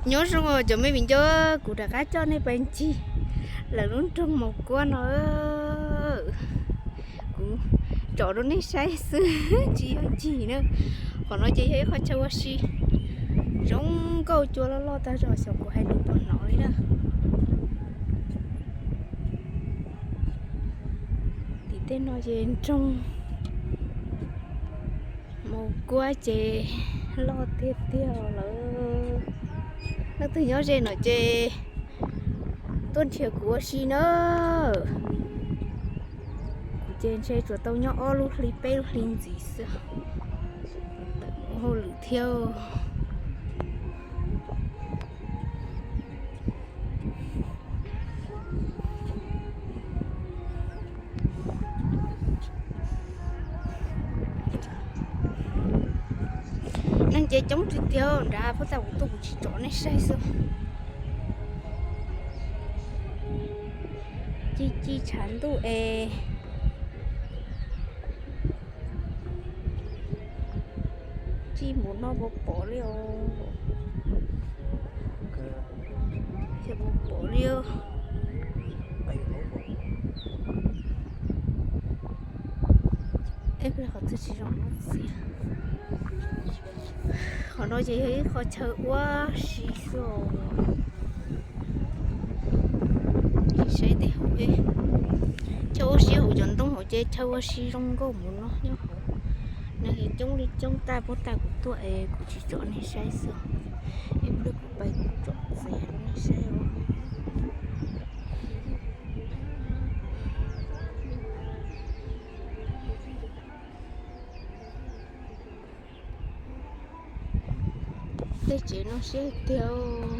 Nyob zoo cov me viv ncaus, kuv rov qab coj nej pais ncig lawv lub nroog Maus Kuab no. Kuv tsom rau nej saib xwb, tsis yog ncig na. Qhov no ces yog ib qho chaw ua si zoo nkauj, cua loj loj tag zog xyov kuv hais nws puas hnov li na. Tim tej no ces nroog Maus Kuab ces loj tiag tiag lawm. Leej twg nyob ze no ces tuaj nrhiav kuv ua si na. Kuv ces ntshe tsuas tau nyob ob lub hli peb lub hli ntxiv xwb, tawm mus hauj lwm thiab. Neeg ces coob tiag tiag nrad, puag ta kuv tuaj kuv tsis tsom nej saib xwb. Ci ci tshav ntuj es ci mus no puas pom li os. Ces puas pom li os. Qhov twg tsis zoo txiav. Qhov no ces yog ib qho chaw ua si xwb. Saib tej hauv, chaw ua si hauv cov ntoo hauv ces chaw ua si zoo nkauj mus no nyob hauv. Neeg coob li coob tag, puag ta kuv tuaj es kuv tsis tsom nej saib xwb. Es kuv pais tsom txiav rau nej saib os. Tej tsev no siab tiag.